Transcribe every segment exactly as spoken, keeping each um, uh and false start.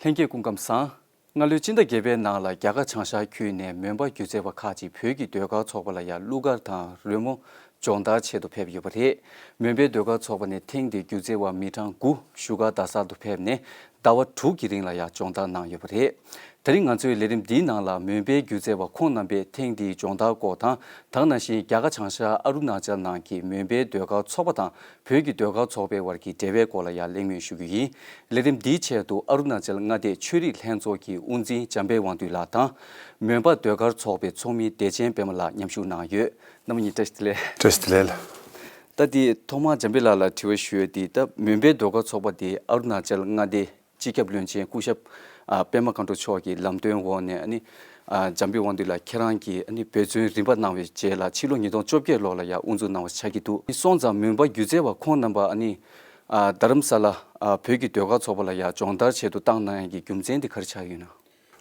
ལྷན་རྒྱས་སྐུ་ཁམས་བཟང་། སྔ་ལོའི་སྤྱི་ཟླ་བརྒྱད་པའི་ནང་ལ་རྒྱ་གར་བྱང་ཤར་ཁུལ་ནས་མོན་པ་སྒྱུ་རྩལ་བ་ཁག་ཅིག་བོད་ཀྱི་ཟློས་གར་ཚོགས་པ་ལ་ཡང་གླུ་གར་དང་རོལ་མོ་སྦྱོང་བརྡར་ཆེད་དུ་ཕེབས་ཡོད་པ་རེད། མོན་པའི་ཟློས་གར་ཚོགས་པ་ནས་ཐེངས་འདིའི་སྒྱུ་རྩལ་བ་མི་གྲངས་དགུ་བཞུགས་སྒར་རྡ་སར་དུ་ཕེབས་ནས་ཟླ་བ་དྲུག་གི་རིང་ལ་ཡང་སྦྱོང་བརྡར་གནང་ཡོད་པ་རེད། དེ་རིང་ང་ཚོའི་ལས་རིམ་འདིའི་ནང་ལ་མོན་པའི་སྒྱུ་རྩལ་བ་ཁོང་རྣམ་པས་ཐེངས་འདིའི་སྦྱོང་བརྡར་སྐོར་དང་། ད་ག་ནང་བཞིན་རྒྱ་གར་བྱང་ཤར་ཨ་རུ་ན་ཅལ་ནང་གི་མོན་པའི་ཟློས་གར་ཚོགས་པ་དང་བོད་ཀྱི་ཟློས་གར་ཚོགས་པའི་བར་གྱི་འབྲེལ་བའི་སྐོར་ལ་ཡང་གླེང་མོལ་ཞུ་རྒྱུ་ཡིན། ལས་རིམ་འདིའི་ཆེད་དུ་ཨ་རུ་ན་ཅལ་མངའ་སྡེའི་ཆོས་རིག་ལྷན་ཚོགས་ཀྱི་དབུ་འཛིན་འཇམ་དཔལ་དབང་འདུས་ལགས་དང་། མོན་པ་ཟློས་གར་ཚོགས་པའི་ཚོགས་མི་བདེ་ཆེན་པད་མ་ལགས་མཉམ་ཞུགས་གནང་ཡོད། རྣམ་པ་གཉིས་བཀྲ་ཤིས་བདེ་ལེགས། བཀྲ་ཤིས་བདེ་ལེགས། ད་དེ་ཐོག་མར་འཇམ་དཔལ་ལགས་ལ་དྲི་བ་ཞུ་ཡས་དེ། ད་མོན་པའི་ཟློས་གར་ཚོགས་པ་དེ་ཨ་རུ་ན་ཅལ་མངའ་སྡེའི་སྤྱི་ཁྱབ་བློན་ཆེན་སྐུ་ཞབས་ཨ་པད་མ་མཁའ་འགྲོ་མཆོག་གི་ལམ་སྟོན་འོག་ནས། ཨ་ནི་ཨ་འཇམ་དཔལ་དབང་འདུས་ལགས་ཁྱེད་རང་གིས་ཨ་ནི་འབད་བརྩོན་རིམ་པ་གནང་བའི་རྗེས་ལ་ཕྱི་ལོ་ཉིས་སྟོང་བཅོ་བརྒྱད་ལོ་ལ་ཡང་དབུ་འཛུགས་གནང་བ་ཆགས་ཀྱི་འདུག་སོང་ཙང་མོན་པ་སྒྱུ་རྩལ་བ་ཁོང་རྣམ་པ་ཨ་ནི་ཨ་རྡ་རམ་ས་ལ་ཨ་བོད་ཀྱི་ཟློས་གར་ཚོགས་པ་ལ་ཡང་སྦྱོང་བརྡར་ཆེད་དུ་བཏང་གནང་ཡས་ཀྱི་རྒྱུ་མཚན་དེ་ག་རེ་ཆགས་ཡོད་ན།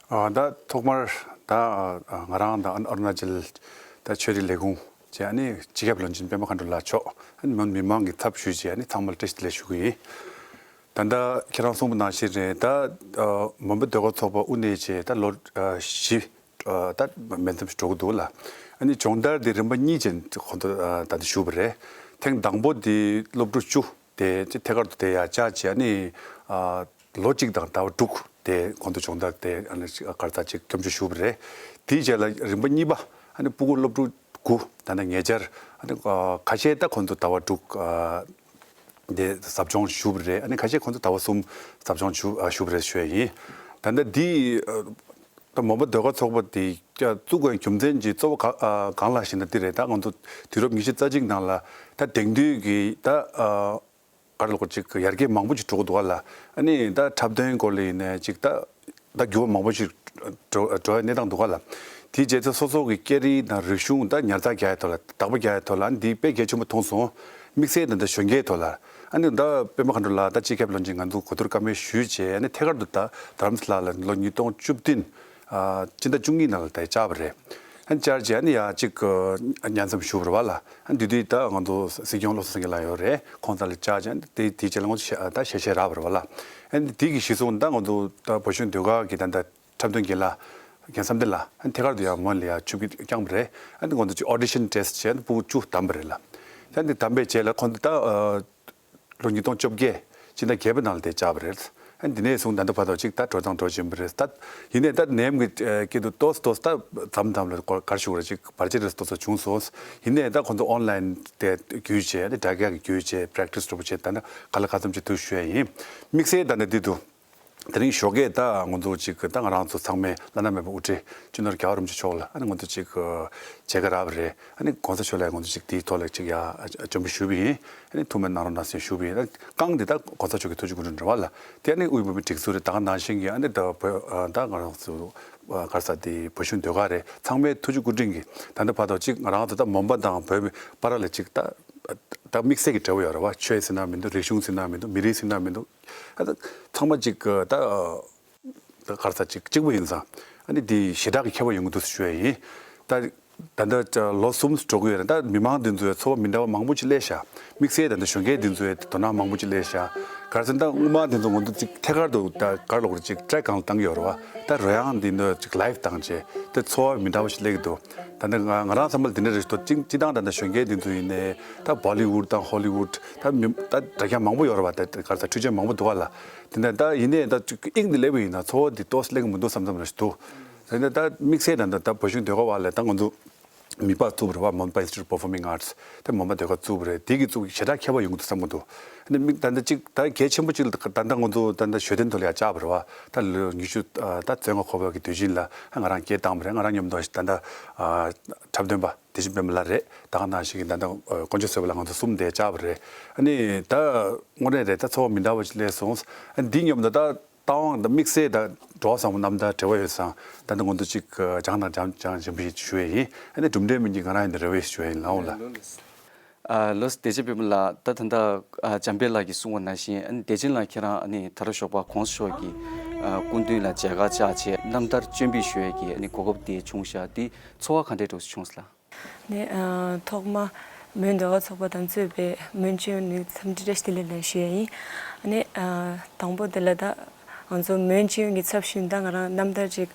ཨ་ད་ཐོག་མར་ད་ཨ་ང་རང་དང་ཨ་ཨ་རུ་ན་ཅལ་ད་ཆོས་རིག་ལས་ཁུངས་བཅས། ཨ་ནི་སྤྱི་ཁྱབ་བློན་ཆེན་པད་མ་མཁའ་འགྲོ་ལགས་མཆོག་ཨ་ནི་མོན་མི་མང་གི་ཚབ་ཞུས་བྱས། ཨ་ནི་ཚང་མར་བཀྲ་ཤིས་བདེ་ལེགས་ཞུ་གི་ཡིན། ད་ལྟ་ཁྱེད་རང་གསུངས་པ་ནང་བཞིན་རེད། ད་ཨ་མོན་པ་ཟློས་གར་ཚོགས་པ་དབུ་བརྙེས་བྱས་ད་ལོ་ཨ་བཞི་ཨ་ད་མན་ཙམ་ཞིག་འགྲོ་གི་འདུག་ལ། ཨ་ནི་སྦྱོང་བརྡར་དེ་རིམ་པ་གཉིས་ཅན་ཁོང་ཚོ་ཨ་ད་ལྟ་ཞུས་པ་རེད། ཐེངས་དང་པོ་དེ་སློབ་ཕྲུག་བཅུ་དེ་ཐད་ཀར་དུ་དེ་ཡར་བཅར་བྱས། ཨ་ནི་ཨ་ལོ་གཅིག་དང་ཟླ་བ་དྲུག་དེ་ཁོང་ཚོ་སྦྱོང་བརྡར་དེ་ཨ་ནི་ག་རེ་ཟེར་ཅིག་སྐྱབས་འཇུག་ཞུས་པ་རེད། དེའི་རྗེས་ལ་རིམ་པ་གཉིས་པ་ཨ་ནི་སྤུ་གུ་སློབ་ཕྲུག་དགུ་ད་ནི་ཉེ་ཆར་ཨ་ནི་ཨ་ཁ་ཤས་ད་ཁོང་ཚོ་ཟླ་བ་དྲུག་ཨ་དེ་ཟབ་སྦྱོང་ཞུས་པ་རེད། ཨ་ནི་ཁ་ཤས་ཁོང་ཚོ་ཟླ་བ་གསུམ་ཟབ་སྦྱོང་ཞུ་ཨ་ཞུས་པ་རེད་ཞུ་ཡ་ཡིན། ད་ལྟ་འདི་ཨ་ད་མོན་པ་ཟློས་གར་ཚོགས་པ་དེ་བཙུགས་དགོས་རྒྱུ་མཚན་གྱི་གཙོ་བོ་ག་ཨ་གང་ལགས་ཞེ་ན་འདི་རེད། ད་ང་ཚོ་དུས་རབས་ཉི་ཤུ་རྩ་གཅིག་ནང་ལ་ད་དེང་དུས་ཀྱི་ད་ཨ་ག་རེ་ལབ་དགོས་རེད། ཅིག་ཡར་རྒྱས་མང་པོ་ཅིག་འགྲོ་གི་འདུག་ག་ལ། ཨ་ནི་ད་འཁྲབ་སྟོན་སྐོར་ལ་ཡིན་ནའི་ཅིག་ད་ད་འགྱུར་བ་མང་པོ་ཞིག་འགྲོ་འགྲོ་བའི་གནས་སྟངས་འདུག་ག་ལ། དེའི་རྗེས་ད་སོ་སོ་གི་སྐད་རིགས་དང་རིག་གཞུང་ད་ཉར་ཚགས་རྒྱག་ཡའི་ཐོག་ལ་བདག་པོ་རྒྱག་ཡའི་ཐོག་ལ་ཨ་ནི་འདི་དཔེ་གལ་ཆེན་པོ་མཐོང་སོང་། དམིགས་བསལ་ད་ད་གཞོན་སྐྱེས་ཐོག་ལ་ཨ་ནི་ད་པད་མ་མཁའ་འགྲོ་ལགས་ད་སྤྱི་ཁྱབ་བློན་ཆེན་ང་ཚོ་གོ་བསྡུར་བཀའ་མོལ་ཞུས་བྱས། ཨ་ནི་ཐད་ཀར་དུ་ད་རྡ་རམ་ས་ལ་ལ་ལོ་ཉིས་སྟོང་བཅུ་བདུན་ཨ་སྤྱི་ཟླ་བཅུ་གཉིས་ནང་ལ་ད་བཅར་བ་རེད། ཨ་ནི་བཅར་རྗེས་ཨ་ནི་ཡ་གཅིག་ཉན་མཚམས་ཞུ་བ་རེད་པ་ལ། ཨ་ནི་དེ་དུས་ད་ང་ཚོ་སྲིད་སྐྱོང་བློ་བཟང་སེང་གེ་ལགས་ཡོད་རེད། ཁོང་རྩ་ལ་བཅར་རྗེས་ཨ་ནི་དེ་དེའི་རྗེས་ལ་ང་ཚོ་ཞལ་ད་ཞལ་བཞེས་རག་པ་རེད་པ་ལ། ཨ་ནི་དེ་གི་གཞི་བཟུང་ད་ང་ཚོ་ད་བོད་གཞུང་ཟློས་གར་གྱི་ད་ལྟ་འཁྲབ་སྟོན་རྒན་ལགས་རྒན་བསམ་གཏན་ལགས་ཨ་ནི་ཐད་ཀར་དུ་ཡང་མོན་ལ་ཡ་ཆིབས་བསྒྱུར་བསྐྱངས་པ་རེད། ཨ་ནི་ང་ཚོ་ཅིག་ཨོ་ཌི་ཤན་ཊེ་སི་ཊི་བྱས་ཨ་ནི་སྤུ་གུ་བཅུ་བདམས་པ་རེད་ལ། ཨ་ནི་བདམས་པའི་རྗེས་ལ་ཁོང་ཚོ་ད་ཨ་ལོ་ཉིས་སྟོང་བཅོ་བརྒྱད་སྤྱི་ཟླ་བརྒྱད་པའི་ནང་ལ་དེ་བཅར་བ་རེད། ཨ་ནི་འདི་ནས་བཟུང་ད་ལྟ་བར་དུ་ཅིག་ད་འགྲོ་སྟངས་འགྲོ་བཞིན་པ་རེད། ད་ཡིན་ནའི་ད་ནད་ཡམས་ཀྱི་དཀྱིལ་དུ་ཏོག་ཙམ་ཏོག་ཙམ་ད་མཚམས་མཚམས་ལ་ག་རེ་ཞུ་དགོས་རེད། ཅིག་བར་ཆད་རེ་ཏོག་ཙམ་བྱུང་སོང་། ཡིན་ནའི་ད་ཁོང་ཚོ་ཨོན་ལ་ཡིན་དེ་བརྒྱུད་བྱས་ཨ་ནི་དྲ་རྒྱ་གི་བརྒྱུད་བྱས་པྲེག་ཊི་སི་འདྲ་པོ་བྱས་ད་ནི་ག་ལ་ག་ཙམ་ཅིག་འདུག་ཞུ་ཡ་ཡིན། དམིགས་བསལ་ད་ནི་འདི་འདུག་དེ་རིང་ཞོགས་ཀས་ད་ང་ཚོ་ཅིག་ད་ང་རང་ཚོ་ཚང་མས་བླ་ན་མེད་པའི་དབུ་ཁྲིད་སྤྱི་ནོར་༸རྒྱལ་བ་རིན་པོ་ཆེ་མཆོག་ལ་ཨ་ནི་ང་ཚོ་ཅིག་མཇལ་ཁ་རག་པ་རེད། ཨ་ནི་གོང་ས་མཆོག་ལ་ང་ཚོ་ཅིག་དེའི་ཐོག་ལ་ཅིག་ཡ་སྤྱན་འབུལ་ཞུས་པ་ཡིན། ཨ་ནི་ཐུགས་སྨོན་གནང་རོགས་གནང་ཟེར་ཞུས་པ་ཡིན། ཨ་ནི་རྐང་འདི་ད་གོང་ས་མཆོག་གི་ཐུགས་རྗེ་སྐུ་དྲིན་རེད་པ་ལ། དེ་ཨ་ནི་དབུས་བོད་མིའི་སྒྲིག་འཛུགས་རེད། ད་ག་ནང་བཞིན་གྱི་ཨ་ནི་ད་བོད་ད་ང་རང་ཚོ་ག་རེ་ཟེར་དེ་བོད་གཞུང་ཟློས་གར་རེད། ཚང་མའི་ཐུགས་རྗེ་སྐུ་དྲིན་གྱིས་ད་ལྟ་བར་དུ་ཅིག་ང་རང་ཚོ་ད་མོན་པ་དང་བོད་མི་བར་ལ་ཅིག་ད་ད་དམིགས་བསལ་གྱི་འབྲེལ་བ་ཡོད་རེད་པ། ཆོས་ཟེར་ན་མི་འདུག་རིག་གཞུང་ཟེར་ན་མི་འདུག་མི་རིགས་ཟེར་ན་མི་འདུག་ཨ་ད་ཚང་མ་ཅིག་ད་ད་ག་རེ་ཟེར་ཅིག་གཅིག་པུ་ཡིན་ཙང་ཨ་ནི་འདི་ཞེ་དྲག་གི་ཁྱད་པར་ཡོང་གི་འདུག་ཟེར་ཞུ་ཡ་ཡིན། ད་ད་ལྟ་ལོ་གསུམ་འགྲོ་གི་ཡོད་རེད། ད་མི་མང་འདི་ཚོའི་ཚོར་བ་མི་འདྲ་བ་མང་པོ་ཅིག་སླེབས་ཤག་དམིགས་བསལ་ད་ལྟ་གཞོན་སྐྱེས་འདི་ཚོའི་དོ་སྣང་མང་པོ་ཅིག་སླེབས་ཤག་ག་རེ་ཟེར་ན་ད་སྔོན་མ་འདི་ཚོ་ང་ཚོ་ཅིག་ཐད་ཀར་དུ་ད་ག་རེ་ལབ་དགོས་རེད། ཅིག་ཊེག་སྒང་ལ་བཏང་གི་ཡོད་རེད་པ། ད་རོལ་དབྱངས་འདི་ཚོ་ཅིག་ལའིབ་བཏང་བྱས་དེ་ཚོར་བ་མི་འདྲ་བ་ཞིག་སླེབས་ཀྱི་འདུག་ད་ནི་ང་ང་རང་བསམ་པ་ལ་འདི་འདྲ་རེད་འདུག་སྤྱི་སྤྱི་བཏང་ད་ལྟ་གཞོན་སྐྱེས་འདི་ཚོ་ཡིན་ནའི་ད་བོ་ལི་ཝུཌ་དང་ཧོ་ལི་ཝུཌ་ད་མི་ད་དྲ་རྒྱ་མང་པོ་ཡོད་རེད་པ། ད་ག་རེ་ཟེར་འཕྲུལ་ཆས་མང་པོ་འདུག་ག་ལ། དེ་ནས་ད་ཡིན་ནའི་ད་ཅིག་དབྱིངས་འདི་སླེབས་པ་ཡིན་ན་ཚོར་བ་འདི་ཏོག་ཙམ་སླེབས་ཀྱི་མི་འདུག་བསམ་བསམ་རེ་ཞིག་འདུག་དེ་ནས་ད་དམིགས་བསལ་ད་ད་ད་བོད་གཞུང་ཟློས་གར་བ་ལས་ད་ང་ཚོ་མིད་པ་བཙུགས་པ་རེད་པ། མོན་པ་ཨིན་སི་ཊི་ཊུཊ་ཨོཕ་པར་ཕོར་མིང་ཨར་ཊི་སི་དེ་མོན་པ་ཟློས་གར་བཙུགས་པ་རེད། དེ་གིས་བཙུགས་ཞེ་དྲག་ཁྱད་པར་ཡོང་གི་འདུག་བསམ་གྱི་འདུག་དེ་ནས་མིག་ད་ད་ཅིག་ད་གལ་ཆེན་པོ་ཅིག་ལ་ད་ད་ང་ཚོ་ད་ད་ཞོ་སྟོན་ཐོག་ལ་ཡར་བཅར་བ་རེད་པ། ད་ལོ་ཉི་ཤུ་ད་བཙོན་ཁང་འཁོར་བའི་གི་དུས་ཆེན་ལ་ང་རང་སྐད་བཏང་བ་རེད། ང་རང་མཉམ་དུ་ད་ད་འཁྲབ་སྟོན་པ་བདེ་ཆེན་པད་མ་ལགས་རེད། ད་ག་ནང་བཞིན་གྱི་ད་ལྟ་ཨ་དཀོན་མཆོག་བཟོད་པ་ལགས་ང་ཚོ་གསུམ་དེ་བཅར་བ་རེད། ཨ་ནི་ད་དངོས་གནས་རེད། ད་ཚོར་བ་མི་འདྲ་བ་ཞིག་སླེབས་སོང་། ཨ་ནི་འདི་མཉམ་དུ་ད་ལྟ་དབང་ད་དམིགས་བསལ་ད་འགྲོ་བ་བཟང་པོ་རྣམ་ཐར་འབྲེལ་བ་ཡོད་ཙང་ད་ལྟ་ང་ཚོ་གཅིག་སྦྱང་དང་སྦྱང་སྦྱང་སྦྱང་བཞིན་ཞུ་ཡས་ཡིན། ཨ་ནི་གྲུབ་འབྲས་མིན་གྱི་ང་རང་ཡིན་ན་རེ་བ་ཞུ་ཡས་ཡིན་ལགས་འོང་ལགས། ཨ་ལགས་སོ། བདེ་ཆེན་པད་མ་ལགས། ད་ད་ལྟ་ཨ་འཇམ་དཔལ་ལགས་ཀྱིས་གསུངས་པ་ནང་བཞིན་ཨ་ནི་བདེ་ཆེན་ལགས་ཁྱེད་རང་ཨ་ནི་ད་རེས་ཞོགས་པ་གོང་ས་མཆོག་གི་ཨ་སྐུ་མདུན་ལ་མཇལ་ཁ་བཅར་བྱས་རྣམ་ཐར་སྤྱན་འབུལ་ཞུ་ཡས་ཀྱི་ཨ་ནི་གོ་སྐབས་དེ་བྱུང་ཤག་དེ་ཚོར་བ་ག་འདྲས་འདྲ་བོ་ཞིག་བྱུང་སོང་ལགས། ནས་ཨ་ཐོག་མ་མོན་ཟློས་གར་ཚོགས་པ་དང་གཙོས་པའི་མོན་ཆེན་ནས་འཚམས་འདྲི་བཀྲ་ཤིས་བདེ་ལེགས་ལགས་ཞུ་ཡས་ཡིན། ཨ་ནི་ཨ་དང་པོ་དེ་ལ་ད་ ང་ཚོ་མོན་སྤྱི་ཡོངས་ཀྱི་ཚབ་བཞིན་ད་ང་རང་རྣམ་ཐར་ཅིག་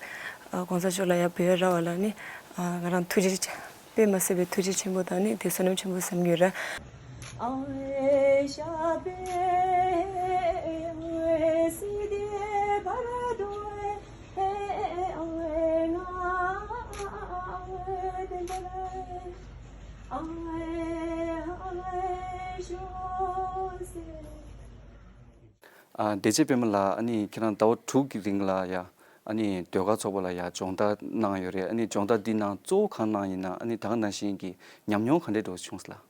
ཨ་གོང་ས་མཆོག་ལ་ཡར་འབུལ་རག་པ་ལ་ནི་ཨ་ང་རང་ཐུགས་རྗེ་ཆེ། དཔེ་མ་སྲིད་པའི་ཐུགས་རྗེ་ཆེན་པོ་དང་ནི་དེ་བསོད་ནམས་ཆེན་པོ་བསམ་གྱི་ཡོད་ར། ཨ་བདེ་ཆེན་པད་མ་ལགས། ཨ་ནི་ཁྱེད་རང་ཟླ་བ་དྲུག་གི་རིང་ལ་ཡ་ཨ་ནི་ཟློས་གར་ཚོགས་པ་ལ་ཡ་སྦྱོང་བརྡར་གནང་ཡོད་རེད། ཨ་ནི་སྦྱོང་བརྡར་འདི་ནང་གཙོ་བོ་གང་གནང་ཡིན་ན། ཨ་ནི་ད་ག་ནང་བཞིན་གྱི་ཉམས་མྱོང་ག་འདྲས་འདྲ་བོ་བྱུང་སོང་ལགས།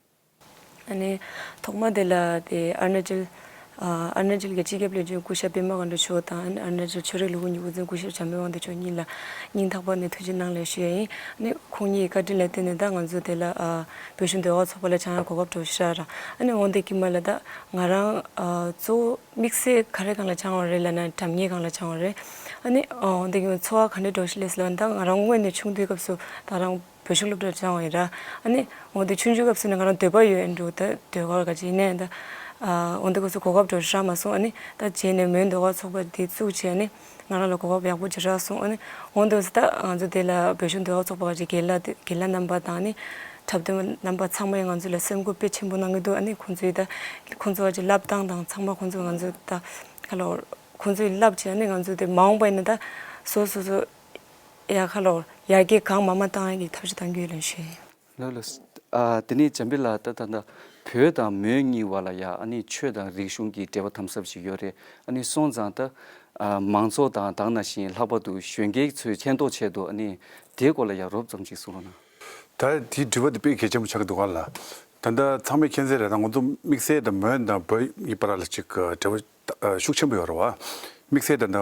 ཨ་ནི་ཐོག་མ་དེ་ལ་དེ་ཨ་རུ་ན་ཅལ་ཨ་ཨ་རུ་ན་ཅལ་གྱི་སྤྱི་ཁྱབ་བློན་ཆེན་སྐུ་ཞབས་པད་མ་དགའ་འབྲུག་མཆོག་དང་། ཨ་ནི་ཨ་རུ་ན་ཅལ་ཆོས་རིག་ལས་ཁུངས་ཀྱི་འགོ་འཛིན་སྐུ་ཞབས་བྱམས་པའི་དབང་ལྡན་མཆོག་གཉིས་ལ་སྙིང་ཐག་པ་ནས་ཐུགས་རྗེ་གནང་ལགས་ཞུ་ཡ་ཡིན། ཨ་ནི་ཁོང་གཉིས་ཀྱི་བཀའ་དྲིན་ལ་བརྟེན་ནས་ད་ང་ཚོ་དེ་ལ་ཨ་བོད་གཞུང་ཟློས་གར་ཚོགས་པ་ལ་སྦྱང་ཡ་གོ་སྐབས་འདྲ་བོ་ཞིག་རག་ར། ཨ་ནི་འོན་ཏེ་དཀྱིལ་མ་ལ་ད་ང་རང་ཨ་གཙོ་བོ་དམིགས་བསལ་ག་རེ་སྒང་ལ་སྦྱང་བ་རེད་ལབ་ན་དྲ་བརྙན་སྒང་ལ་སྦྱང་བ་རེད། ཨ་ནི་ཨ་འོན་ཏེ་དཀྱིལ་མ་ཚོར་བ་ག་འདྲས་འདྲ་བོ་ཞིག་སླེབས་སོང་ལབ་ན། ད་ང་རང་དངོས་གནས་ཆུང་དུས་སྐབས་སུ་ད་རང་བོད་གཞུང་སློབ་གྲྭར་སྦྱངས་པ་ཡིན་ར། ཨ་ནི་འོ་དེ་ཆུང་ཆུང་སྐབས་སུ་ནས་ང་རང་འདོད་པ་ཡོད་ཨེ་འགྲོ། ད་ཟློས་གར་ག་ཅིག་ཡིན་ནའི་ད་ཨ་འོ་དེ་སྐབས་སུ་གོ་སྐབས་འགྲོ་རག་མ་སོང་། ཨ་ནི་ད་རྗེས་ནས་མོན་ཟློས་གར་ཚོགས་པ་དེ་བཙུགས་བྱས། ཨ་ནི་ང་རང་ལ་གོ་སྐབས་ཡག་པོ་ཅིག་རག་སོང་། ཨ་ནི་འོ་དེ་སྐབས་སུ་ད་ང་ཚོ་དེ་ལ་བོད་གཞུང་ཟློས་གར་ཚོགས་པ་ག་ཅིག་རྒན་ལགས་དེ་རྒན་ལགས་རྣམ་པ་དང་། ཨ་ནི་འཁྲབ་སྟོན་རྣམ་པ་ཚང་མས་ང་ཚོ་ལ་སེམས་ཁུར་དཔེ་ཆེན་པོ་གནང་གི་འདུག་ཨ་ནི་ཁོང་ཚོས་ད་ཁོང་ཚོ་ག་ཅིག་བསླབ་སྟངས་དང་ཚང་མ་ཁོང་ཚོས་ང་ཚོ་ད་ག་ལ་ཁོང་ཚོས་བསླབ་བྱས། ཨ་ནི་ང་ཚོ་དེ་མ་འོངས་པ་ཡིན་ན་ད་སོ་སོ་སོ་ཡ་ག་ལ་ཡར་རྒྱས་གང་མང་མང་བཏང་ཡག་གི་ཐབས་ཤེས་གཏང་རྒྱུ་ཡིན་ལབ་ཞུ་ཡིན། ལགས་ལགས། ཨ་དེ་ནས་བྱམས་པ་ལགས། ད་ད་ད་བོད་དང་མོན་གཉིས་བར་ལ་ཡ་ཨ་ནི་ཆོས་དང་རིག་གཞུང་གི་འབྲེལ་བ་དམ་ཟབ་ཅིག་ཡོད་རེད། ཨ་ནི་སོང་ཙང་ད་ཨ་མང་ཚོགས་དང་ད་ག་ནང་བཞིན་ལྷག་པར་དུ་གཞོན་སྐྱེས་ཚོའི་མཁྱེན་རྟོགས་ཆེད་དུ་ཨ་ནི་དེའི་སྐོར་ལ་ཡ་རོབ་ཙམ་ཅིག་གསུང་རོགས་གནང་། ད་དེའི་དྲི་བ་དེ་དཔེ་གལ་ཆེན་པོ་ཆགས་ཀྱི་འདུག་ག་ལགས། ད་ལྟ་ཚང་མས་མཁྱེན་གསལ་རེད། ད་ང་ཚོ་དམིགས་བསལ་ད་མོན་དང་བོད་གཉིས་བར་ལ་ཅིག་འབྲེལ་བ་ཤུགས་ཆེན་པོ་ཡོད་རེད་བ། དམིགས་བསལ་ད་ལྟ་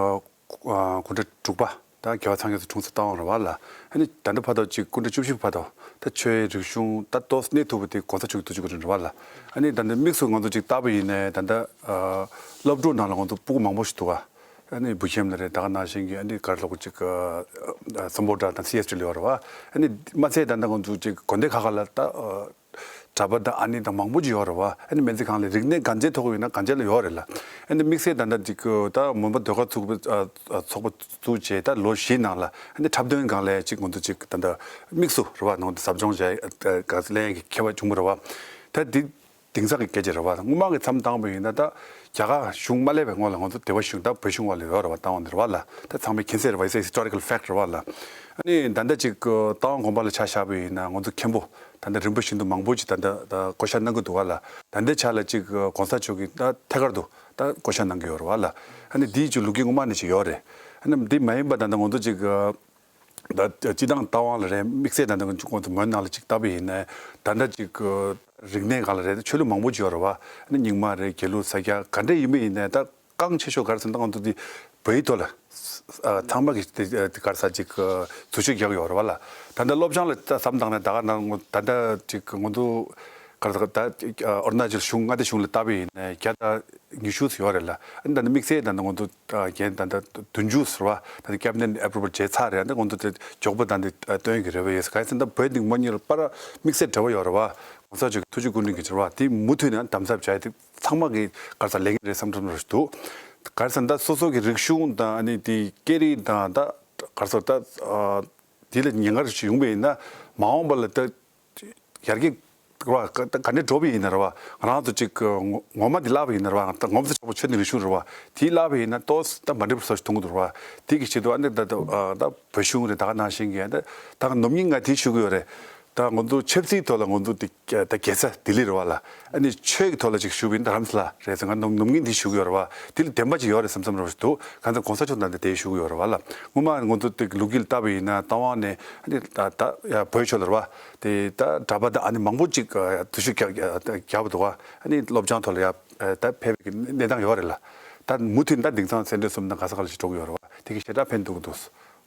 སྐུ་ཕྲེང་དྲུག་པ་ད་རྒྱལ་བ་ཚངས་དབྱངས་སྐྱིད་འཁྲུངས་ས་རྟ་དབང་རེད་བ་ལགས། ཨ་ནི་ད་ལྟ་བར་དུ་ཅིག་སྐུ་ཕྲེང་བཅུ་བཞི་བར་དུ་ད་ཆོས་རིག་གཞུང་ད་ཏོག་ཙམ་གནས་ཐུབ་པ་དེ་གོང་ས་མཆོག་གི་ཐུགས་རྗེ་བཀའ་དྲིན་རེད་བ་ལགས། ཨ་ནི་ད་ལྟ་དམིགས་སུ་ང་ཚོ་ཅིག་བལྟས་པ་ཡིན་ནའི་ད་ལྟ་ཨ་སློབ་ཕྲུག་ནང་ལ་ང་ཚོ་སྤུ་གུ་མང་པོ་ཞིག་འདུག་ག་ཨ་ནི་བོད་ཁྱིམ་ལ་རེད། ད་ག་ནང་བཞིན་གྱི་ཨ་ནི་ག་རེ་ལབ་དགོས། ཅིག་ཨ་ཨ་སམ་བྷོ་ཊ་དང་སི་ཨེས་ཊི་ལ་ཡོད་རེད་བ། ཨ་ནི་མ་ཚད་ད་ལྟ་ང་ཚོ་ཅིག་དགོན་སྡེ་ཁག་ཁག་ལ་ད་ཨ་གྲྭ་པ་དང་ཨ་ནེ་དང་མང་པོ་ཅིག་ཡོད་རེད་བ། ཨ་ནི་མི་ཚེ་གང་ལ་རིག་གནས་གང་ཅིའི་ཐོག་ཡིན་ན་གང་ཅི་ལ་ཡོད་རེད་ལགས། ཨ་ནི་དམིགས་བསལ་ད་ལྟ་ཅིག་ད་མོན་པ་ཟློས་གར་ཚོགས་པ་ཨ་ཨ་ཚོགས་པ་བཙུགས་བྱས་ད་ལོ་བཞིའི་ནང་ལ་ཨ་ནི་འཁྲབ་སྟོན་སྒང་ལ་ཅིག་ང་ཚོ་ཅིག་ད་ལྟ་དམིགས་སུ་རེད་བ། ང་ཚོ་ཟབ་སྦྱོང་བྱས་ཨ་ཨ་ལེན་ཡག་གི་ཁྱད་པར་བྱུང་བ་རེད་བ། ད་འདི་དེང་སང་གི་སྐད་ཆ་རེད་བ། སྔོན་མ་གི་མཚམས་བཏང་བ་ཡིན་ན་ད་རྒྱ་གར་གཞུང་མ་སླེབས་པའི་སྔོན་ལ་ང་ཚོ་སྡེ་པ་གཞུང་ད་བོད་གཞུང་བར་ལ་ཡོད་རེད་བ། རྟ་དབང་དེ་རེད་བ་ལགས། ད་ཚང་མས་མཁྱེན་གསལ་རེད་བ། It's a historical fact རེད་བ་ལགས། ཨ་ནི་ད་ལྟ་ཅིག་རྟ་དབང་དགོན་པ་ལ་ཆ་བཞག་པ་ཡིན་ན་ང་ཚོ་མཁན་པོ་ད་ལྟ་རིམ་པ་བཞིན་དུ་མང་པོ་ཅིག་ད་ལྟ་ད་བསྐོ་བཞག་གནང་གི་འདུག་བ་ལགས། ད་ལྟའི་ཆ་ལ་ཅིག་གོང་ས་མཆོག་གིས་ད་ཐད་ཀར་དུ་ད་བསྐོ་བཞག་གནང་གི་ཡོད་རེད་བ་ལགས། ཨ་ནི་འདིའི་ཅིག་ལོ་རྒྱུས་སྔོན་མ་ནས་ཅིག་ཡོད་རེད། ཨ་ནི་འདི་མ་ཡིན་པ་ད་ལྟ་ང་ཚོ་ཅིག་ད་སྤྱི་བཏང་རྟ་དབང་ལ་རེད། དམིགས་བསལ་ད་ལྟ་ང་ཚོ་མོན་ནང་ལ་ཅིག་བལྟས་པ་ཡིན་ན་ད་ལྟ་ཅིག་རིག་གནས་སྒང་ལ་རེད། ཆོས་ལུགས་མང་པོ་ཅིག་ཡོད་རེད་བ། ཨ་ནི་རྙིང་མ་རེད། དགེ་ལུགས་ས་སྐྱ་ག་འདྲ་ཡིན་པ་ཡིན་ནའི་ད་རྐང་ཆེ་ཤོས་ག་རེ་ཟེར་ན་ད་ང་ཚོ་འདི་བོད་ཡིག་ཐོག་ལ་ཨ་ཚང་མ་གིས་དེ་དེ་ག་རེ་ཟེར་ཅིག་འཛུལ་ཞུགས་རྒྱག་ཡོད་རེད་བ་ལགས། ད་ལྟ་སློབ་སྦྱོང་ལ་ད་བསམ་བཏང་ནས་ད་ག་ནང་ད་ལྟ་ཅིག་ང་ཚོ་ག་རེ་ཟེར་ད་ཨ་རུ་ན་ཅལ་གཞུང་མངའ་སྡེ་གཞུང་ལ་བལྟས་པ་ཡིན་ནའི་བརྒྱ་དང་ཉི་ཤུ་ཙམ་ཡོད་རེད་ལགས། ཨ་ནི་ད་ནི་དམིགས་བསལ་ད་ནི་ང་ཚོ་ཨ་རྒན་ད་ལྟ་བདུན་ཅུ་ཟེར་བ་ད་ནི་ཀེ་བི་ནེཊ་ཨེ་པུ་རུ་ཝལ་བྱས་ཚར་རེད། ཨ་ནི་ང་ཚོ་དེ་མགྱོགས་པོ་ད་འདི་ཨ་བཏོན་གྱི་རེ་བ་ཡོད། གང་ཡིན་ཟེར་ན་ད་བོད་འདི་མོན་གཉིས་ལ་པར་དམིགས་བསལ་འབྲེལ་བ་ཡོད་རེད་བ། གོང་ས་མཆོག་གི་ཐུགས་རྗེ་སྐུ་དྲིན་གྱིས་ཟེར་བ་དེ་མུ་མཐུད་ནས་དམ་ཟབ་བྱས་ཏེ་ཚང་མ་གིས་ག་རེ་ཟེར་ལེན་གྱི་རེད་བསམ་བསམ་རེ་ཞིག་འདུག་ག་རེ་ཟེར་ན་ད་སོ་སོ་གི་རིག་གཞུང་དང་ཨ་ནི་དེ་སྐད་རིགས་དང་ད་ག་རེ་ཟེར་ད་ཨ་དེ་ལ་ཉེན་ཁ་ཞིག་ཡོང་བ་ཡིན་ན་མ་འོངས་པ་ལ་ད་ཡར་རྒྱས་རེད་བ། ག་ག་ནས་འགྲོ་བ་ཡིན་ན་རེད་བ། ང་རང་ཚོ་ཅིག་ངོ་ངོ་མ་འདི་བརླག་པ་ཡིན་ན་རེད་བ། ད་ངོ་མ་ཚོ་ཆོག་པ་ཆོས་དང་རིག་གཞུང་རེད་བ། དེ་བརླག་པ་ཡིན་ན་ཏོག་ཙམ་ད་མ་འགྲིག་པ་བཟོ་ཞིག་མཐོང་གི་འདུག་རེད་བ། དེ་གི་ཆེད་དུ་ཨ་ནི་ད་ད་ད་བོད་གཞུང་རེད། ད་ག་ནང་བཞིན་གྱི་ད་ད་ནམ་རྒྱུན་ང་དེ་ཞུ་གི་ཡོད་རེད། ད་ང་ཚོ་ཆབ་སྲིད་ཐོག་ལ་ང་ཚོ་དེ་ད་རྒྱལ་ས་ལྡི་ལི་རེད་བ་ལགས། ཨ་ནི་ཆོས་ཀྱི་ཐོག་ལ་ཅིག་ཞུ་བ་ཡིན་ན་རྡ་རམ་ས་ལ་རེད་ཟེར། ང་ནམ་ནམ་རྒྱུན་དེ་ཞུ་གི་ཡོད་རེད་བ། དེ་ལ་བདེན་པ་ཅིག་ཡོད་རེད་བསམ་བསམ་རེ་ཞིག་འདུག་གང་ལྟར་གོང་ས་མཆོག་ད་ལྟ་དེ་ཞུ་གི་ཡོད་རེད་བ་ལགས། སྔོན་མ་ང་ཚོ་དེ་ལོ་རྒྱུས་ལ་བལྟས་པ་ཡིན་ན་རྟ་དབང་ནས་ཨ་ནི་ད་ད་ཡ་བོད་ཕྱོགས་ལ་རེད་བ། དེ་ད་གྲྭ་པ་དང་ཨ་ནི་མང་པོ་ཅིག་འཛུལ་ཞུགས་རྒྱག་རྒྱག་རྒྱག་པ་འདུག་བ། ཨ་ནི་སློབ་སྦྱོང་ཐོག་ལ་ཡ་ད་ཕེབས་པའི་གནས་སྟངས་ཡོད་རེད་ལགས། ད་མུ་མཐུད་ད་དེང་སང་སེ་འབྲས་གསུམ་དང་ག་ས་ག་ལ་ཞིག་འགྲོ་གི་ཡོད་རེད་བ། དེ་གི་ཞེ་དྲག་ཕན་ཐོགས་ཀྱི་འདུག་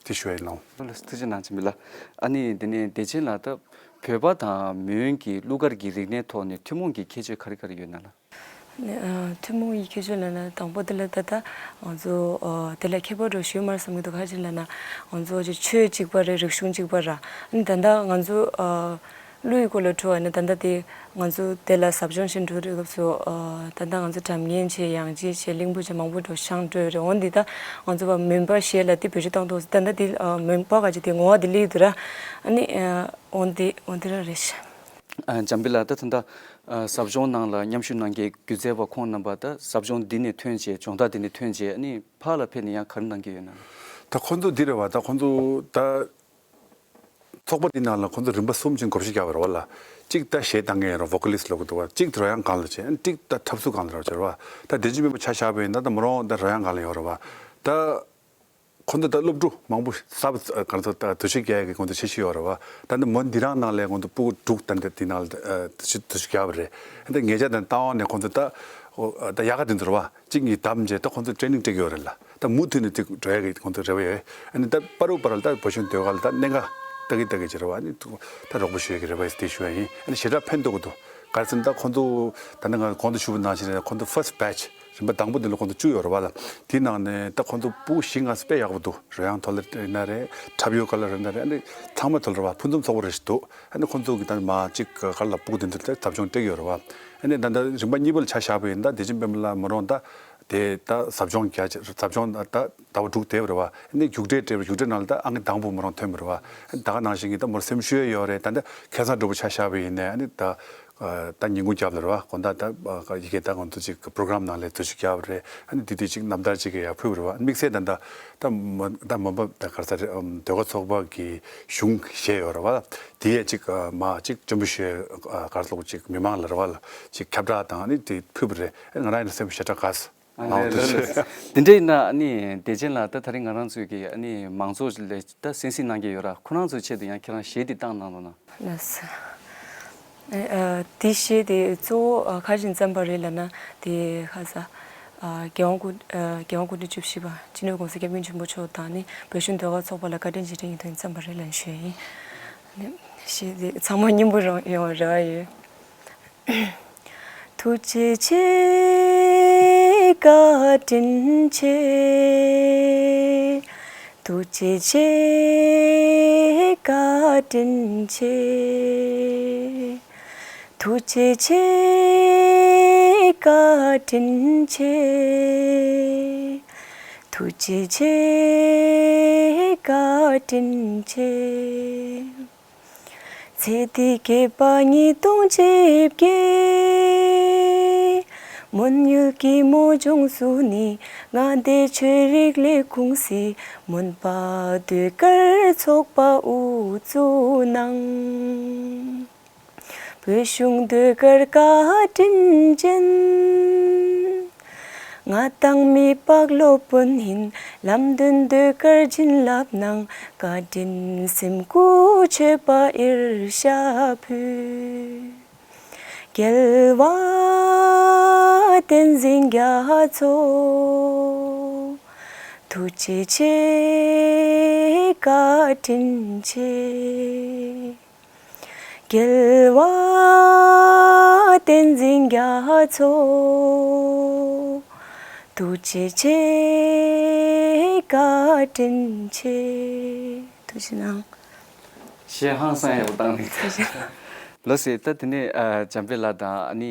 དེ་ཞུ་ཡ་ཡིན་ལགས། ལགས་སོ། ཐུགས་རྗེ་གནང་། བྱམས་པ་ལགས། ཨ་ནི་དེ་ནས་བདེ་ཆེན་ལགས། ད་བོད་པ་དང་མོན་གྱི་གླུ་གར་གྱི་རིག་གནས་ཐོག་ནས་ཐུན་མོང་གི་ཁྱད་ཆོས་ག་རེ་ག་རེ་ཡོད་ན་ལགས། ནས་ཨ་ཐུན་མོང་གི་ཁྱད་ཆོས་ལབ་ན་དང་པོ་དེ་ལ་ད་ལྟ་ང་ཚོ་ཨ་དེ་ལ་ཁྱད་པར་འདྲ་ཞུ་མ་བསམ་གྱི་འདུག་ག་རེ་ལབ་ན་ང་ཚོ་ཅིག་ཆོས་གཅིག་པ་རེད། རིག་གཞུང་གཅིག་པ་ར། ཨ་ནི་ད་ལྟ་ང་ཚོ་ཨ་ གླུ་ཡི་སྐོར་ལ་དྲི་བ་ནི་ད་ལྟ་དེ་ང་ཚོ་དེ་ལ་ཟབ་སྦྱོང་བྱེད་འགྲོ་དུས་སྐབས་སུ་ཨ་ད་ལྟ་ང་ཚོ་སྒྲ་སྙན་བྱས། དབྱངས་ཅན་བྱས། གླིང་བུ་བྱས། མང་པོ་འགྲོ་ཤང་འགྲོ་རེད། འོན་ཏེ་ད་ང་ཚོ་བ་མོན་པ་གཞས་ལ་དེ་བེད་སྤྱོད་བཏང་ཐུབ། ད་ལྟ་དེ་ཨ་མོན་པ་ག་ཅིག་དེ་ངོ་བ་དེ་སླེབས་འདུག་ར། ཨ་ནི་ཨ་འོན་ཏེ་འོན་ཏེ་ར་རེད་ཤག་ཨ་འཇམ་དཔལ་ལགས། ད་ད་ལྟ་ཨ་ཟབ་སྦྱོང་ནང་ལ་མཉམ་ཞུགས་གནང་མཁན་སྒྱུ་རྩལ་བ་ཁོང་རྣམ་པ་ད་ཟབ་སྦྱོང་འདི་ནས་ཐོན་བྱས། སྦྱོང་བརྡར་འདི་ནས་ཐོན་བྱས། ཨ་ནི་ཕར་ལ་ཕེབས་ནས་ཡང་ག་རེ་གནང་གི་ཡོད་ན། ད་ཁོང་ཚོ་འདི་རེད་བ། ད་ཁོང་ཚོ་ད་ཚོགས་པ་འདི་ནང་ལ་ཁོང་ཚོ་རིམ་པ་གསུམ་ཅིག་བགོ་བཤའ་རྒྱག་པ་རེད་བ་ལ། གཅིག་ད་གཞས་བཏང་མཁན་ཡོད་རེད། ཝོ་ཀ་ལིསཊ་ལབ་ཀྱི་འདུག་བ། གཅིག་རོལ་དབྱངས་སྒང་ལ་བྱས། ཨ་ནི་གཅིག་ད་འཁྲབ་གཟུགས་སྒང་ལ་རེད་བ། བྱས་རེད་བ། ད་བདེ་ཆེན་པད་མ་ཆ་བཞག་པ་ཡིན་ན་ད་མོ་རང་ད་རོལ་དབྱངས་སྒང་ལ་ཡོད་རེད་བ། ད་ཁོང་ཚོ་ད་སློབ་ཕྲུག་མང་པོ་གསར་པ་ག་རེ་ཟེར། ད་དུས་ཆེན་རྒྱག་ཡག་གི་ཁོང་ཚོ་འཆར་གཞི་ཡོད་རེད་བ། ད་ནི་མོ་འདི་རང་ནང་ལ་ཁོང་ཚོ་སྤུ་གུ་དྲུག་ད་འདི་འདི་ནང་ལ་ཨ་དུས་ཆེན་དུས་ཆེན་རྒྱག་པ་རེད། ཨ་ནི་ངེད་ཅག་དང་ལྟ་བ་ནས་ཁོང་ཚོ་ད་ཨོ་ད་ཡག་ག་དེ་ཚོ་རེད་བ། གཅིག་གཉིས་བདམས་བྱས་ད་ཁོང་ཚོ་ཊེ་རེ་ནིང་སྤྲད་ཀྱི་ཡོད་རེད་ལ། ད་མུ་མཐུད་ནས་དེ་འགྲོ་ཡག་གི་ཁོང་ཚོ་རེ་བ་ཡོད། ཨ་ནི་ད་བར་དུ་བར་ལ་ད་བོད་གཞུང་ཟློས་གར་ལ་ད་གནད་འགག་ལྟ་གི་ལྟ་གི་བྱེད་རེད་བ། ཨ་ནི་ད་རོགས་པ་ཞུ་ཡག་གི་རེ་བ་དེ་ཞུ་ཡག་ཡིན། ཨ་ནི་ཞེ་དྲག་ཕན་ཐོགས་ཀྱི་འདུག་ག་རེ་ཟེར་ན་ད་ཁོང་ཚོ་ད་ནི་ང་གོང་དུ་ཞུས་པ་ནང་བཞིན་རེད། ཁོང་ཚོ་ཕར་སི་ཊི་བེ་ཆི་རིམ་པ་དང་པོ་འདི་ལ་ཁོང་ཚོ་བཅུ་ཡོད་རེད་བ་ལ། དེའི་ནང་ནས་ད་ཁོང་ཚོ་སྤུ་གུ་བཞི་ལྔ་དཔེ་ཡག་པོ་འདུག་རོལ་དབྱངས་ཐོག་ལ་ཡིན་ན་རེད། འཁྲབ་ཡུལ་སྒང་ལ་ཡིན་ན་རེད། ཨ་ནི་ཚང་མ་ཐོག་ལ་རེད་བ། ཕུན་སུམ་ཚོགས་པོ་རེད་ཞིག་འདུག་ཨ་ནི་ཁོང་ཚོ་གི་ད་མ་གཅིག་ག་རེ་ལ་སྤུ་གུ་དེ་ཚོ་ད་ཟབ་སྦྱོང་སྤྲད་ཀྱི་ཡོད་རེད་བ། ཨ་ནི་ད་ལྟ་རིམ་པ་གཉིས་པ་ལ་ཆ་བཞག་པ་ཡིན་ན་བདེ་ཆེན་པད་མ་ལགས་མོ་རང་ད་དེ་ད་ཟབ་སྦྱོང་རྒྱག་ཟབ་སྦྱོང་ད་ཟླ་བ་དྲུག་བསྡད་པ་རེད་བ། ཨ་ནི་རྒྱུགས་སྤྲོད་སྤྲད་པ། རྒྱུགས་སྤྲོད་ནང་ལ་ད་ཨང་ཀི་དང་པོ་མོ་རང་ཐོན་པ་རེད་བ། ཨ་ནི་ད་ག་ནང་བཞིན་གྱི་ད་མོར་སེམས་ཤུགས་ཡོད་རེད། ད་ལྟ་ཁ་སང་འགྲོ་པ་ཆ་བཞག་པ་ཡིན་ན་ཨ་ནི་ད། ད་ཉིན་གུང་རྒྱབ་ལ་རེད་བ། དགོང་དག་ད་ཡི་གེ་ད་ང་ཚོ་ཅིག་པོ་རོ་གྷ་རམ་ནང་ལ་དུས་ཅིག་རྒྱབ་རེད། ཨ་ནི་དེ་དུས་ཅིག་རྣམ་ཐར་ཅིག་གི་ཡར་ཕུལ་བ་རེད་བ། དམིགས་བསལ་ད་ད་ད་མ་ད་མ་པ་ད་ག་རེ་ཟེར་རེད། ཨམ་ཟློས་གར་ཚོགས་པ་གི་གཞུང་ཞེས་ཡོད་རེད་བ། དེ་ཡས་ཅིག་མ་ཅིག་སྤྱན་འབུལ་ཞུ་ག་རེ་ལབ་དགོས། ཅིག་མི་མང་ལ་རེད་བ་ལ་ཅིག་ཁྱབ་བསྒྲགས་དང་ཨ་ནི་དེ་ཕུལ་བ་རེད། ཨ་ང་རང་ཡིན་ན་སེམས་ཞེ་དྲག་དགའ་སོང་། ཨ་ནི་ལགས་སོ། དེ་འདྲ་ཡིན་ན་ཨ་ནི་བདེ་ཆེན་ལགས། ད་ད་རིང་ང་རང་ཚོའི་གི་ཨ་ནི་མང་ཚོགས་ལ་ད་གསན་གཟིགས་གནང་མཁན་ཡོད་ར། ཁོ་རང་ཚོའི་ཆེད་དུ་ཡང་ཁྱེད་རང་གཞས་འདི་བཏང་གནང་རོགས་གནང་། ལགས་སོ། ཨ་དེ་གཞས་དེ་གཙོ་བོ་ཨ་ག་རེ་བྱས་ནས་བརྩམས་པ་རེད་ལབ་ན། དེ་ག་རེ་ཟེར། ཨ་རྒྱལ་དབང་སྐུ་ཨ་རྒྱལ་དབང་སྐུ་ཕྲེང་བཅུ་བཞི་པ་སྤྱི་ནོར་༸གོང་ས་༸སྐྱབས་མགོན་ཆེན་པོ་མཆོག་དང་ནི་བོད་གཞུང་ཟློས་གར་ཚོགས་པ་ལ་བཀའ་དྲིན་རྗེས་དྲན་ཡིན་དུས་བརྩམས་པ་རེད་ལབ་ཞུ་ཡ་ཡིན། ཨ་ནི་གཞས་དེ་ཚང་མ་སྙན་པོ་རང་ཡོང་བའི་རེ་བ་ཡོད། ཐུགས་རྗེ་ཆེ། བཀའ་དྲིན་ཆེ། ཐུགས་རྗེ་ཆེ། བཀའ་དྲིན་ཆེ། ཐུགས་རྗེ་ཆེ། བཀའ་དྲིན་ཆེ། ཐུགས་རྗེ་ཆེ། བཀའ་དྲིན་ཆེ། ཚེ་འདི་བསྐལ་པ་ཉིས་སྟོང་བཅོ་བརྒྱད། མོན་ཡུལ་གྱི་མོ་ལྗོངས་སུ་ནི། མངའ་སྡེ་ཆོས་རིག་ལས་ཁུངས་སི། མོན་པ་ཟློས་གར་ཚོགས་པ་དབུ་བཙུགས་གནང་། བོད་གཞུང་ཟློས་གར་བཀའ་དྲིན་ཅན། མངའ་བདག་མི་ལྤགས་སློབ་དཔོན་ཡིན། ལམ་སྟོན་ཟློས་གར་བྱིན་རླབས་གནང་། བཀའ་དྲིན་སེམས་འགུགས་མཆོད་པ་ཡེ་ཤ་ཕུལ། རྒྱལ་བ་བསྟན་འཛིན་རྒྱ་མཚོ། ཐུགས་རྗེ་ཆེ། བཀའ་དྲིན་ཆེ། རྒྱལ་བ་བསྟན་འཛིན་རྒྱ་མཚོ། ཐུགས་རྗེ་ཆེ། བཀའ་དྲིན་ཆེ། ཐུགས་རྗེ་གནང་། གཞས་ཧང་སང་ཡག་པོ་བཏང་ནས། ཐུགས་རྗེ་གནང་། ལགས་སོ། ད་དེ་ནས་ཨ་འཇམ་དཔལ་ལགས་དང་ཨ་ནི་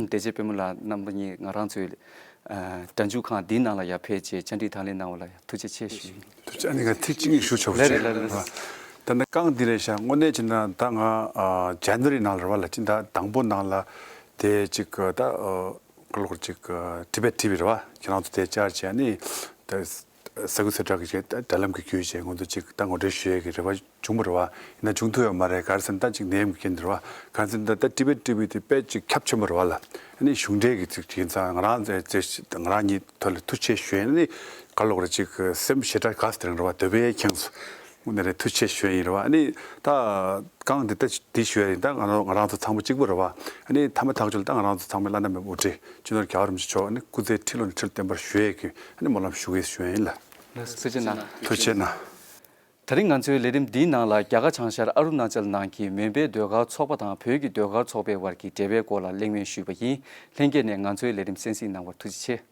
བདེ་ཆེན་པད་མ་ལགས་རྣམ་པ་གཉིས་ང་རང་ཚོའི་ཨ་སྒྲ་འཇུག་ཁང་འདིའི་ནང་ལ་ཡར་ཕེབས་བྱས་བཅར་འདྲི་དང་ལེན་གནང་བ་ལ་ཡང་ཐུགས་རྗེ་ཆེ་ཞུ། ཐུགས་རྗེ། ཨ་ནི་ང་ཐིག་གཅིག་གཉིས་ཞུ་ཆོག་པ་ལགས་རེད། ལགས་རེད། ལགས་རེད། ད་ནི་རྐང་འདི་རེད་ཤག་དངོས་གནས་བྱས་ན་ད་ང་ཨ་ཇན་ནུ་ཝ་རི་ནང་ལ་རེད་བ་ལ། སྤྱི་ཟླ་དང་པོ་ནང་ལ་དེ་གཅིག་ད་ཨ་ག་ལབ་དགོས་རེད། གཅིག་ཨ་ཊི་བེཊ་ཊི་ཝི་རེད་བ། ཁྱེད་རང་ཚོ་དེ་བཅར་བྱས་ནི་ད་ས་ཁུལ་གསལ་བསྒྲགས་ཀྱི་དྲ་ལམ་གྱི་བརྒྱུད་བྱས་ང་ཚོ་གཅིག་ད་ངོ་སྤྲོད་ཞུ་ཡས་ཀྱི་རེ་བ་བྱུང་བ་རེད་བ། ཡིན་ན་བྱུང་ཐུབ་ཡོད་མ་རེད། ག་རེ་ཟེར་ན་ད་ཅིག་ནད་ཡམས་ཀྱི་རྐྱེན་རེད་བ། ག་རེ་ཟེར་ན་ད་ཊི་བེཊ་ཊི་ཝི་དེ་དཔེ་ཅིག་ཁྱབ་ཆེན་པོ་རེད་བ་ལ། ཨ་ནི་གཞུང་འབྲེལ་གྱི་ཅིག་ཡིན་ཙང་ང་རང་ཚོ་ང་རང་གཉིས་ཐོག་ལ་ཐུགས་རྗེ་ཆེ་ཞུ་ཡིན། ཨ་ནི་ག་ལབ་དགོས་རེད། ཅིག་སེམས་ཞེ་དྲག་དགའ་སོང་། དེ་རིང་རེད་བ། འདོད་པའི་ཁེངས་སོང་། དངོས་གནས་རེད། ཐུགས་རྗེ་ཆེ་ཞུ་ཡིན་རེད་བ། ཨ་ནི་ད་རྐང་འདི་ད་འདི་ཞུ་ཡ་ཡིན། ད་ང་རང་ང་རང་ཚོ་ཚང་མ་གཅིག་པ་རེད་བ། ཨ་ནི་མཐའ་མ་ཐག་གཅོད་ལ་ད་ང་རང་ཚོ་ཚང་མས་བླ་ན་མེད་པའི་དབུ་ཁྲིད་སྤྱི་ནོར་༸རྒྱལ་བ་རིན་པོ་ཆེ་མཆོག་ཨ་ནི་སྐུ་ཚེ་ཁྲི་ལོ་ནས་ཁྲི་ལོ་བརྟན་པར་བཞུགས་ཡས་ཀྱི་ཨ་ནི་སྨོན་ལམ་ཞུ་གི་ཞུ་ཡ་ཡིན་ལ། ལགས་སོ། ཐུགས་རྗེ་གནང་། ཐུགས་རྗེ་གནང་། ད་རིང་ང་ཚོའི་ལས་རིམ་འདིའི་ནང་ལ་རྒྱ་གར་བྱང་ཤར་ཨ་རུ་ན་ཅལ་ནང་གི་མོན་པའི་ཟློས་གར་ཚོགས་པ་དང་བོད་ཀྱི་ཟློས་གར་ཚོགས་པའི་བར་གྱི་འབྲེལ་བའི་སྐོར་ལ་གླེང་མོལ་ཞུས་པ་ཡིན། ལྷན་རྒྱས་ནས་ང་ཚོའི་ལས་རིམ་གསན་གཟིགས་གནང་བར་ཐུགས་རྗེ་ཆེ།